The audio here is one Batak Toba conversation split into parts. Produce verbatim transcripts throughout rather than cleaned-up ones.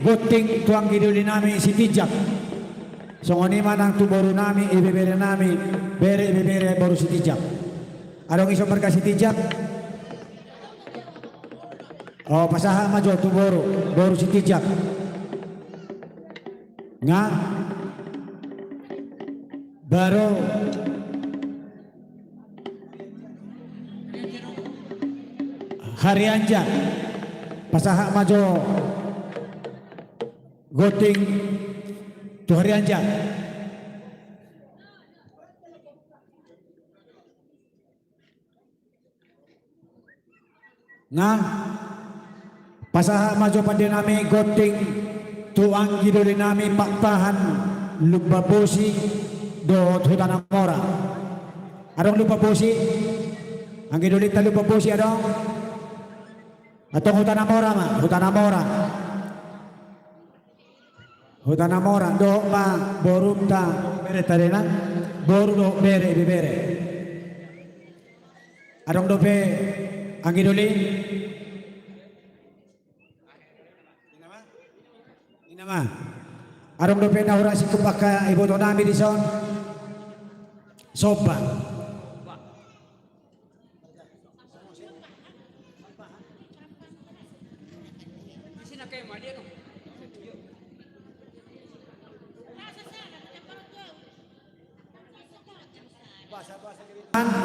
Gonting tu anggi doli nami Sitinjak. Songon i ma nang tu boru nami, ibebere nami, bere ibebere boru Sitinjak. Adong ise marga Sitinjak? O, pasahat ma jo tu boru, boru Sitinjak. Nga? Baru Harianja. Pasahat ma jo gonting tu Harianja. Nga? Pasahat ma jo pande nami gonting tu anggi doli nami Pakpahan Lumban Bosi dohot Huta Namora. Adong Lumban Bosi? Anggi dolinta Lumban Bosi adong? Antong Huta Namora ma, Huta Namora. Huta Namora, dohot ma borunta, berenta dena, boru dohot bere ibebere. Adong dope anggi doli? Ina ma. Adong dope na hurang singkop angka iboto nami dison? Somba.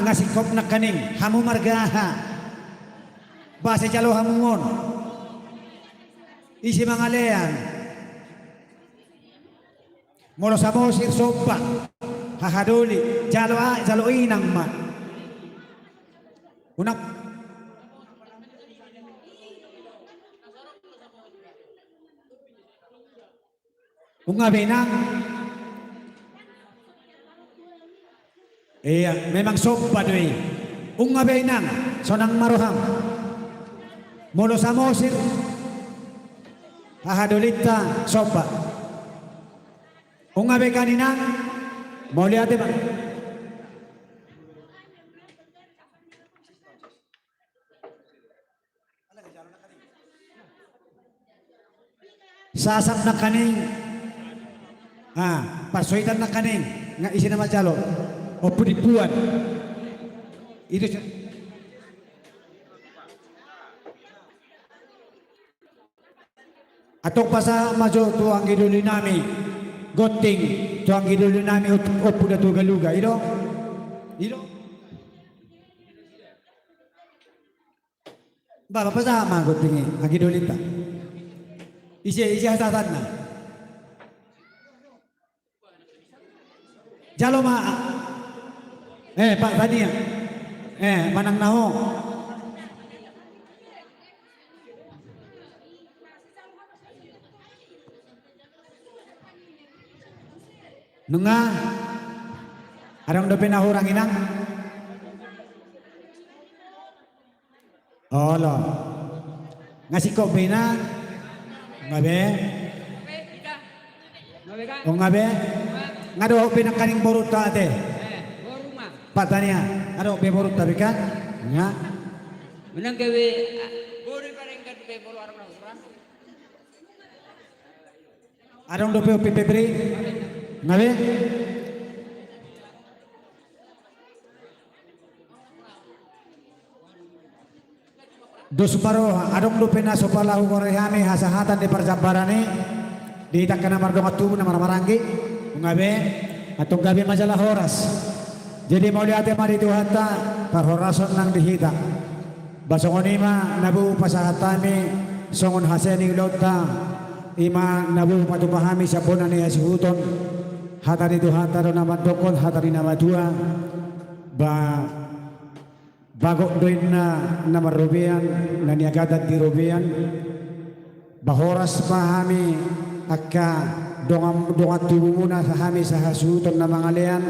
Nga singkop nangkaning, hamu marga aha? Boasa jalo hamu on? Ise mangalean? Molo Samosir somba, hahadoli, jalo a, jalo inang ma. Unang. Unang be inang. Ia, memang somba do i. Unang be inang, sonang ma roham. Molo Samosir, hahadolinta somba. Unang be kan inang, mauliate ma. Sasap nangkaning. Ah, pansoitan nangkaning. Nga ise na manjalo? Ompu Dipuan. Itu sa- Antong pasahat ma jo tu anggi doli nami. Gonting tu anggi doli nami, Ompu, Ompu Datu Galuga. I do? I do? Ba, ba, pasahat ma gonting i, anggi dolinta. Ise, ise hasahatanna? Jalo ma. Eh, Pak Tania. Eh, manang na ho. Nunga. Adong dope na hurang inang? Olo. Nga singkop be inang? Nga be? O nga be? Nga dohot be nangkaning borunta ate? Pak Tania, nga dohot be borunta be kan? Nga. Menang gabe, ah, boru i paling kan be boru arang na hurang. Adong dope Ompu Febri? Nga be? Dos ma roha, adong dope na so pala hugorei hami hasahatan di parjambaran i, di hita angka na mardongan tubu na marhahamaranggi? Nga be? Antong gabe ma jala horas. Jadi mauliate ma di Tuhanta, parhorasan nang di hita. Ba songon i ma na boi pasahat hami songon hasea ni ulaonta, i ma na boi patupa hami sian bona ni hasuhuton. Hata ni Tuhanta do na mandokkon, hata ni na matua. Ba bagot do inna na marrobean, na niagatan di robean. Ba horas ma hami angka dongan, dongan tubumuna hami sahasuhuton na mangalean,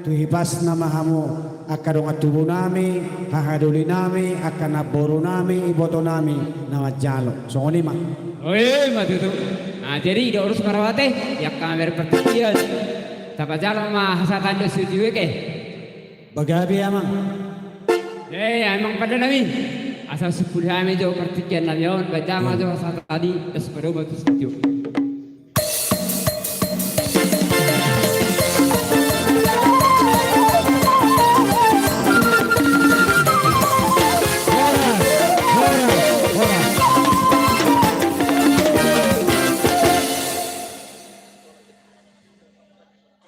tu hipasna ma hamu angka dongan tubunami, hahadolinami, angka namborunami, ibotonami na manjalo. Songon i ma. O i ma tutu. Ah, jadi do urus ma roha ate, di angka mamereng partingkian. Tapajalo ma hasahatan dos tujuh eke. Ba gabe amang. Eh, amang pande nami. Asa simpul hami jo partingkian nami on, baca ma jo hasahatan i, dos padomu tu studio.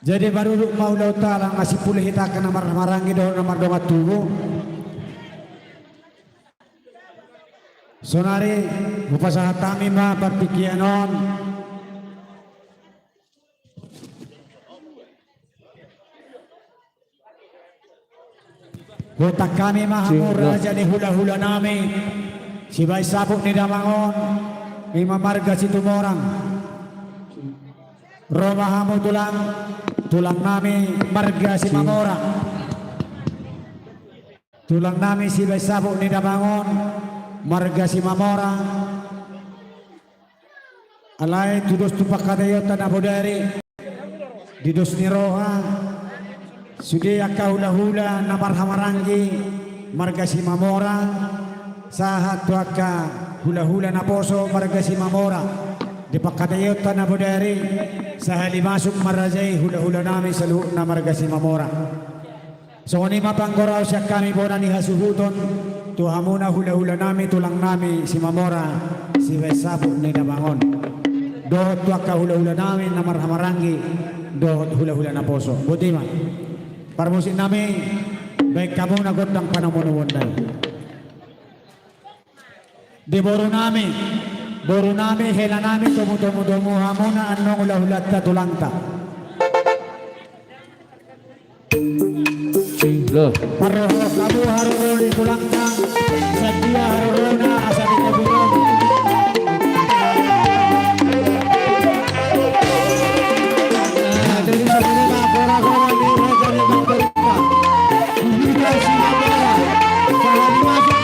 Jadi marudut ma ulaonta, ala nunga simpul hita angka na marhahamaranggi dohot na mardongan tubu. Saonari hupasahat hami ma partingkian on. Huontang hami ma hamu raja ni hulahulanami sibaen saput ni damang on, i ma marga Situmorang. Ro ma hamu tulang, tulangnami marga Simamora. Tulangnami sibaen saput ni damang on, marga Simamora. Alai tudos tu pangkataionta na bodari, di dos ni roha, sude angka hulahula na marhahamaranggi marga Simamora, sahat tu angka hulahula naposo marga Simamora, di pangkataionta na bodari, sahali masuk ma raja i hulahulanami saluhutna marga Simamora. Songon i ma panggoraon sian hami bona ni hasuhuton tu hamuna hulahulanami tulangnami Simamora sibaen saput ni damang on, dohot tu angka hulahulanami na marhahamaranggi dohot hulahula naposo. Boti ma. Parmusiknami, baen hamuna gondang panamonomuonna i. Di borunami, borunami, helanami, tomutomutomu hamuna annon hulahulanta tulangta. Loh. Parrohahon hamu haroro ni tulangta, sadia harorona asa di kaburon. Jadi, saudara, gora-gora ni raja ni Bangkota. Hita Simamora, sahali masuk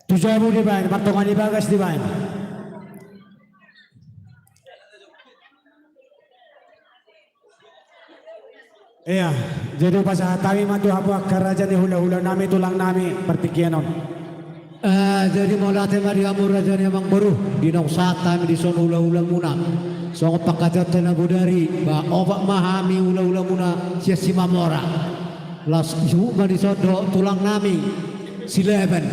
Tu jabu dibaen, martonga ni bagas dibaen. Ia, jadi hupasahat hami ma tu hamu angka raja ni hula-hula nami, tulang nami, partingkian on. Eh, jadi mauliate ma di hamu raja ni amangboru, di naung sahat hami dison hula-hula muna. Songon pangkataion na bodari, ba opat ma hami hula-hula muna sian Simamora. Laos isubut ma dison dohot tulang nami Silaban.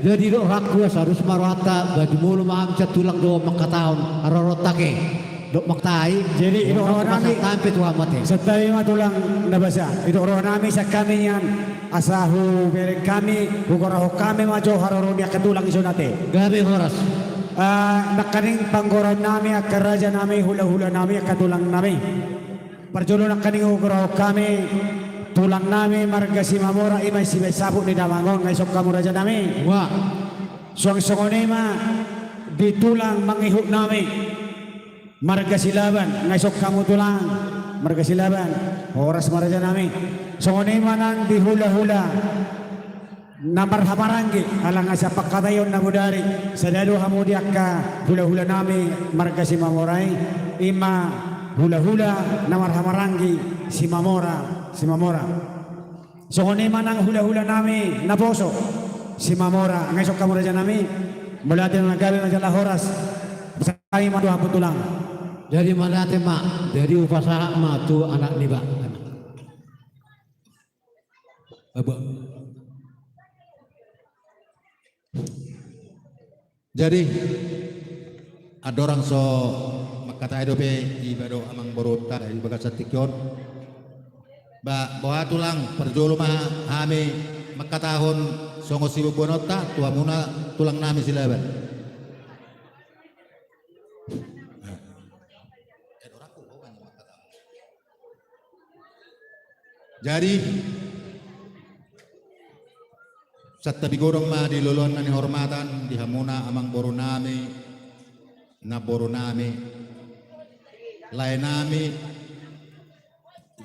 Jadi dok rohangku asa dos ma rohanta, ba jumolo ma hami sian tulang dohot mangkatahon haroroanta ke. Dok mangkatai. Jadi dok roha nami. Santabi ma tulang na basa. Dok roha nami sian hami nian, asa hubereng hami, hugorahon hami ma jo haroro ni angka tulang i songon i. Gabe horas. Ah, nangkaning panggoraon nami angka raja nami, hula-hula nami, angka tulang nami. Parjolo nangkaning hugorahon hami tulang nami marga Simamora, i ma sibaen saput ni damang on, nga dison hamu raja nami. Ua. Suang songon i ma di tulang mangihut nami marga Silaban, nga dison hamu tulang marga Silaban. Horas ma raja nami. Songon i ma nang di hula-hula na marhahamaranggi, ala nga sian pangkataion na bodari, sada do hamu di angka hula-hula nami marga Simamora i, i ma hula-hula na marhahamaranggi Simamora, Simamora. Songon i ma nang hula-hula nami naposo Simamora, nga dison hamu raja nami. Mauliate ma, gabe ma jala horas. Sai ma tu hamu tulang. Jadi mauliate ma, jadi hupasahat ma tu anak niba. Aba. Jadi andorang so mangkatai dope iba dohot amangborunta di bagasan tingki on, ba boha tulang, parjolo ma hami mangkatahon songon siboanboanonta tu hamuna tulang nami Silaban. Jadi santabi godang ma di loloan na nihormatan di hamuna amangboru nami, namboru nami, lae nami,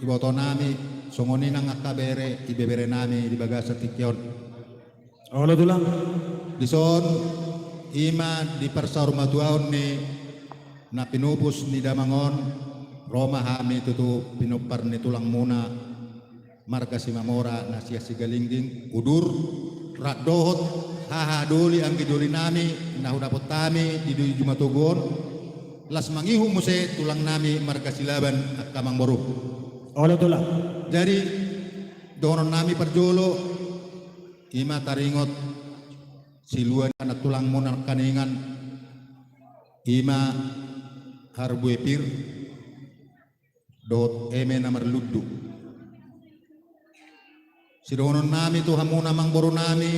iboto nami, songon i nang angka bere, ibebere nami di bagasan tingki on. Olo tulang. Dison, i ma di parsarumatuaon ni na pinupus ni damang on, ro ma hami tutu pinompar ni tulangmuna marga Simamora na sian Sigalingging, udur, rap dohot haha doli anggi doli nami na hudapot hami di Jumatubu on, laos mangihut muse tulang nami marga Silaban, angka amangboru. Olo tulang. Jadi dohonon nami parjolo, i ma taringot silua ni anak tulangmuna nangkaningan, i ma Harbue Pir dohot Eme na Marlundu. Sidohonon nami tu hamuna amangboru nami,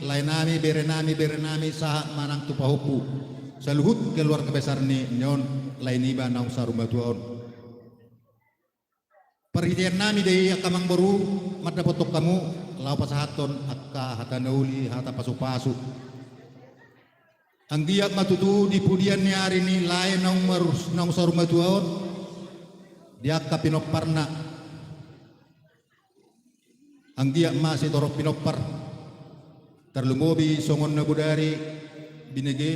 lae nami, bere nami, bere nami, sahat ma nang tu pahompu, saluhut keluarga besar ni on, lae niba naung sarumatua on. Parhitean nami do i angka amangboru mandapothon hamu, laho pasahathon angka hata na uli, hata pasupasu. Anggiat ma tutu di pudian ni ari ni lae naung marus-, naung sarumatua on, di angka pinomparna, anggiat ma sitorop pinompar, tarlumobi songon na bodari binege,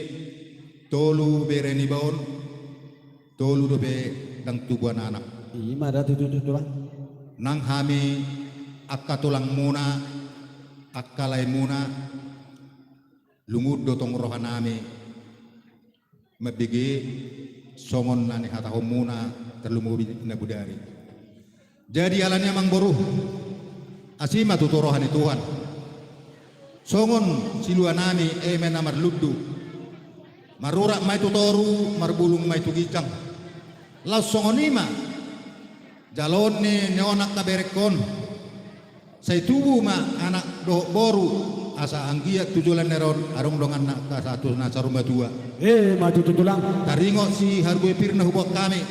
tolu bere niba on, tolu dope ndang tubuan anak. I ma da tutu tulang. Nang hami angka tulangmuna, angka laemuna, lungun do tong roha nami mambege songon na nihatahonmuna, tarlumobi na bodari. Jadi alani amangboru, asi ma tutu roha ni Tuhan. Songon silua nami Eme na Marlundu, marurat ma i tu toru, marbulung ma i tu ginjang. Laos songon i ma jaloon ni on angka berengkon. Sai tubu ma anak dohot boru, asa anggiat tu joloan ni ari on adong donganna angka sahat tu na sarumatua. E, ma tutu tulang. Taringot si Harbue Pir na huboan hami.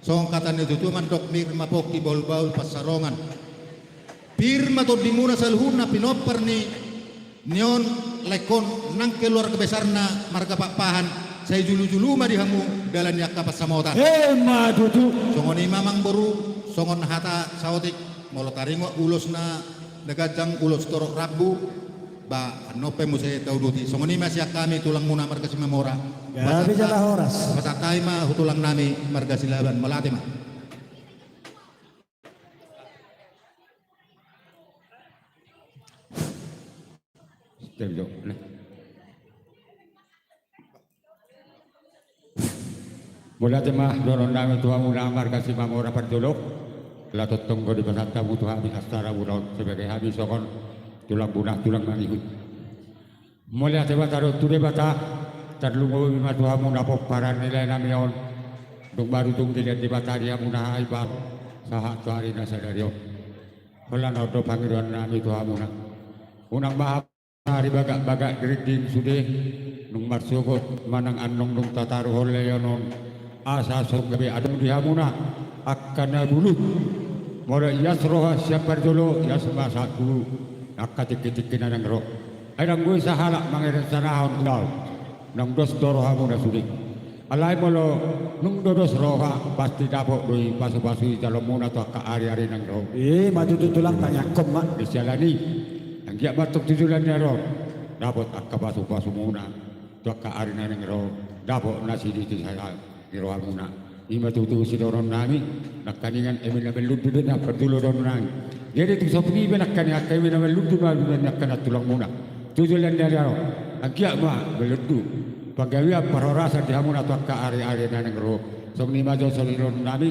Songon hata ni natuatua mandok, pir ma pongki, bahulbahul pansalongan. Pir ma tondimuna saluhutna pinompar ni on laengkon nang keluarga besarna marga Pakpahan, sai julu-julu ma di hamu dalan ni angka pansamotan. E, ma tutu. Songon i ma amangboru, songon hata saotik, molo taringot ulos na ganjang, ulos torop rambu, Ba, annon pe muse tauduti. Songon i ma sian hami tulangmuna marga Simamora. Gabe jala horas. Pasahat hami ma tu tulang nami marga Silaban. Mauliate ma. Mauliate ma dohonon nami tu hamuna marga Simamora parjolo. Laho tongtong do dipasahat hamu tu hami hasarana muna on sebagai hami songon tulang muna, tulang mangihut. Mauliate ma taringot tu Debata, tarlumobi ma tu hamuna pomparan ni lae nami on. Dung marujung dilehon Debata di hamuna haibaon sahat tu ari na sadari on. Holan on do pangidoan nami tu hamuna. Unang ma ari bagak-bagak dinding sude, nung marsogot manang annon nung tataruhon lae on, asa songon gabe adong di hamuna angka na bulut. Molo ias roha sian parjolo, ias ma sahat tu angka tingki-tingki na naeng ro. Ai ndang boi sahalak mangirinsanahon ulaon. Nang dos do rohamuna sude. Alai molo nung do dos roha, pasti dapot do i pasu-pasu i jaloonmuna tu angka ari-ari naeng ro. I ma tutu tulang, tangiangkon ma. Di siala ni i, anggiat ma antong tu joloan ni ari on dapot angka pasu-pasumuna tu angka ari na naeng ro, dapot na sididi sahat di rohamuna. I ma tutu sidohonon nami. Nangkaningan eme na marlundu do na parjolo dohonon nami. Jadi tung sahat i pe nangkaningan angka eme na marlundu ma di angka na tulangmuna tu joloan ni ari on. Anggiat ma marlundu panggabean parhorasan di hamuna tu angka ari-ari na naeng ro. Songon i ma jo sidohonon nami.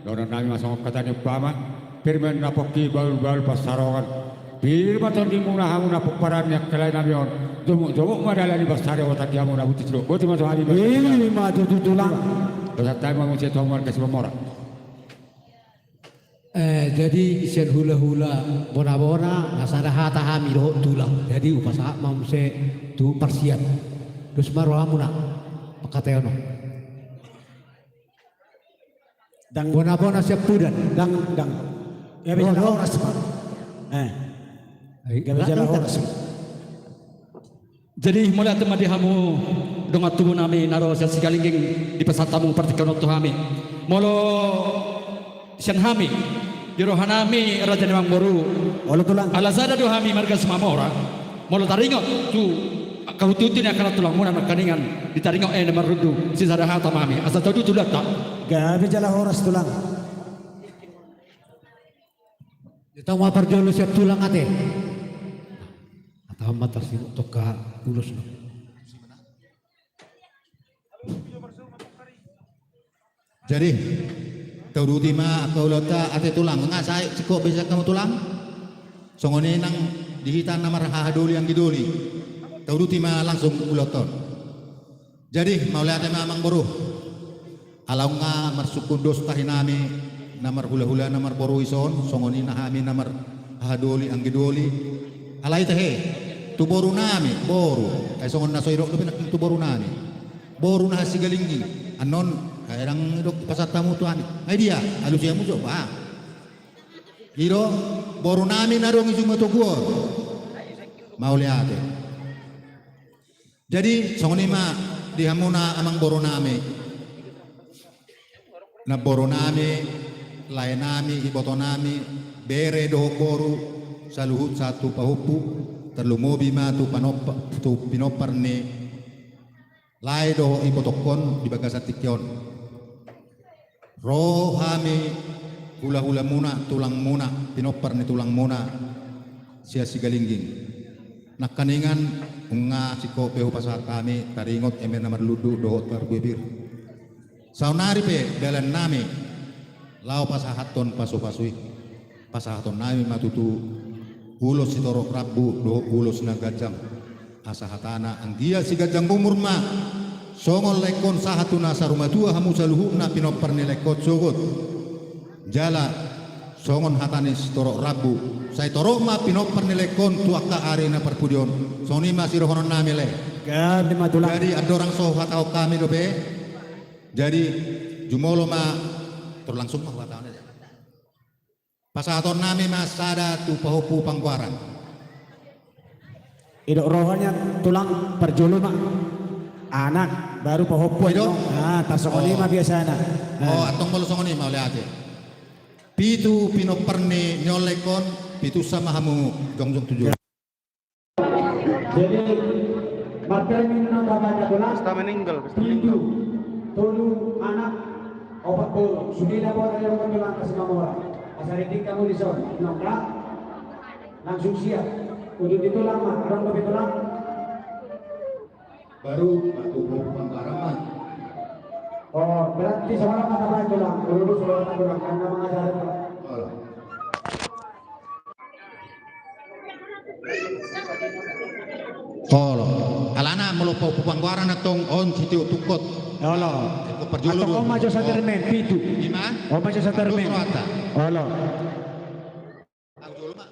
Dohonon nami ma songon hata ni umpama: Pir ma na pongki, bahul-bahul pansalongan. Pir ma tondimuna hamuna pomparan ni angka lae nami on. Jomuk-jomuk ma dalan ni pansalongan di hamuna. Boti sidok, boti ma tu hami. I ma tutu tulang. Pasahat hami ma muse tu hamu marga Simamora. Eh, jadi sian hula-hula bona-bona na sada hata hami dohot tulang. Jadi hupasahat ma muse tu parsiap. Dos ma rohamuna mangkatahon on. Dang. Bona-bona sian Pudan. Dang, dang. Gabe jala horas ma. Eh. Gabe jala horas ma. Jadi mauliate ma di hamu dongan tubu nami na ro sian Sigalingging, dipasahat hamu partingkian on tu hami. Molo sian hami, di roha nami raja ni amangboru, olo tulang, ala sada do hami marga Simamora. Molo taringot tu angka hunti-hunti ni angka na tulangmuna nangkaningan, di taringot eme na marlundu, sisada hata ma hami asa tauduti ulaonta. Gabe jala horas tulang. Di tama parjolo sian tulang ate. Atau ma tarsingkop tongka ulos na. Jadi tauduti ma angka ulaonta ate tulang. Nga sai singkop be sian hamu tulang. Songon i nang di hita na marhahadoli anggidoli. Tauduti ma langsung ulaonta on. Jadi mauliate ma amangboru. Ala nunga marsungkun dos tahi nami na marhula-hula na marboru ison, songon i na hami na marhahadoli anggidoli. Alai tahe tu boru nami, boru, ai songon na so didok dope nangkin tu boru nami, boru na Sigalingging. Annon ai ndang didok pasahat hamu tu hami. Ai dia, alusi hamu jo ba. I do boru nami na adong i jumatubu on. Mauliate. Jadi songon i ma di hamuna amangboru nami, namboru nami, lae nami, iboto nami, bere dohot boru, saluhut sahat tu pahompu, tarlumobi ma tu panompa-, tu pinompar ni lae dohot ibotohon di bagasan tingki on. Ro hami hula-hulamuna, tulangmuna, pinompar ni tulangmuna sian Sigalingging. Nangkaningan nunga singkop be hupasahat hami taringot eme na marlundu dohot parbue pir. Saonari pe dalan nami laho pasahathon pasu-pasu i. Pasahaton nami ma tutu ulos sitorop rambu dohot ulos na ganjang. Asa hatana anggiat siganjang umur ma songon laengkon sahat tu na saur matua hamu saluhutna pinompar ni laengkon sogot. Jala songon hata ni sitorop rambu, sai torop ma pinompar ni laengkon tu angka ari na parpudi on. Songon i ma sidohonon nami lae. Gabe ma tulang. Jadi andorang so huhatahon hami dope. Jadi jumolo ma, tor langsung ma huhatahon. Pasahaton nami ma sada tu pahompu panggoaran. Idok roha nian tulang, parjolo ma anak, baru pahompu. Idok. Ah, tarsongon i ma biasana. Oh, antong molo songon i mauliate. Pitu pinompar ni on laengkon, pitu sama hamu jongjong tu jolo. Jadi, marteri minum apa baca tulang? Pesta meninggal, pesta meninggal. Pintu, tolu anak, opat boru. Sudah dapat ada orang tulang kasih mamora. Asal itu kamu di sana, nongkrong. Langsung siap. Untuk itu lama, orang lebih tulang. Baru batu bongkaran. Oh, berarti seorang mata baik tulang. Dulu seorang tulang karena mengajar. Oh. Olo. Alana molo pahompu panggoaran antong on sitio tungkot. Olo. Tungkot parjolo. Antong dua. On ma jo satermen, pitu. Ima? On ma jo satermen. Olo.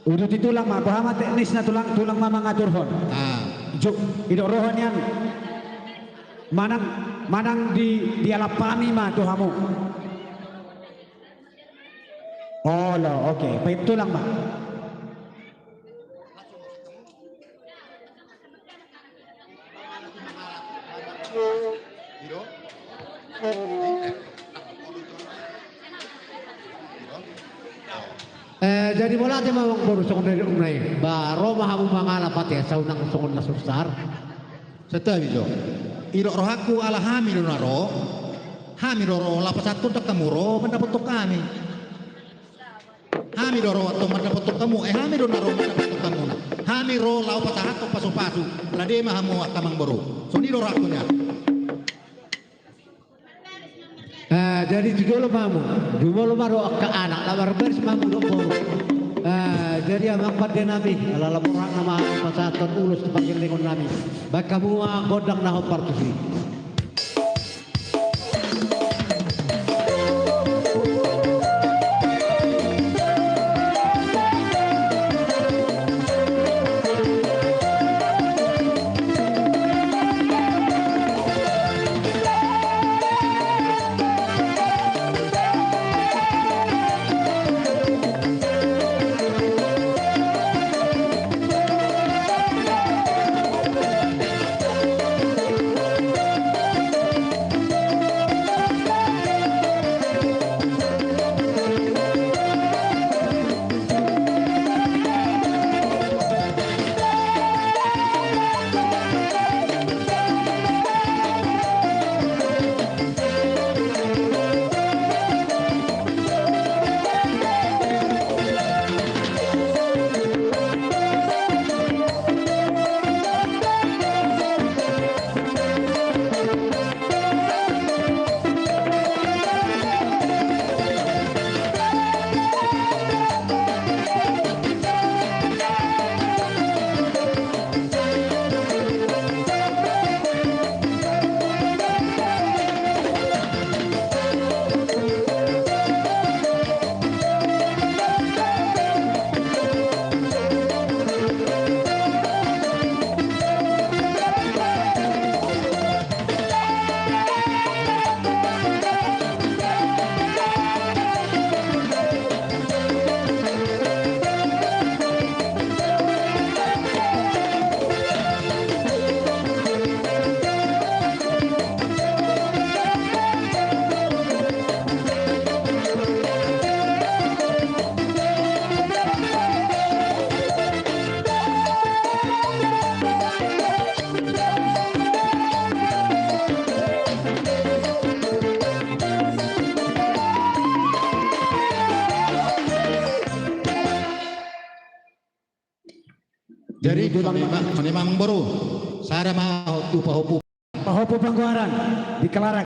Uduti tulang ma, boha ma teknisna tulang, tulang ma mangaturhon. Ah. Jo, idok roha nian. Manang, manang di, dialap hami ma tu hamu. Olo, oke. Baik, tulang ma. Eh, jadi molo ate ma amangboru songon na nidokna i. Ba ro ma hamu mangalap ate, asa unang songon na sursar. Santabi jo. Idok rohangku ala hami do na ro. Hami do ro, laho pasahathon ndang hamu ro mandapothon hami. Hami do ro antong mandapothon hamu, eh, hami do na ro mandapothon hamu. Hami ro laho pasahathon pasupasu. Rade ma hamu angka amangboru. Songon i do rohangku nian. Eh, jadi tu jolo ma hamu, jumolo ma ro angka anak, laho marbaris ma hamu dohot boru. Eh, jadi amang pande nami, ala lam rohangna ma hamu pasahathon ulos tu panggabean nami. Baen hamu ma gondang na hombar tusi. Jadi, songon i ma, songon i ma amangboru. Sada ma tu pahompu. Pahompu panggoaran di Kelarak.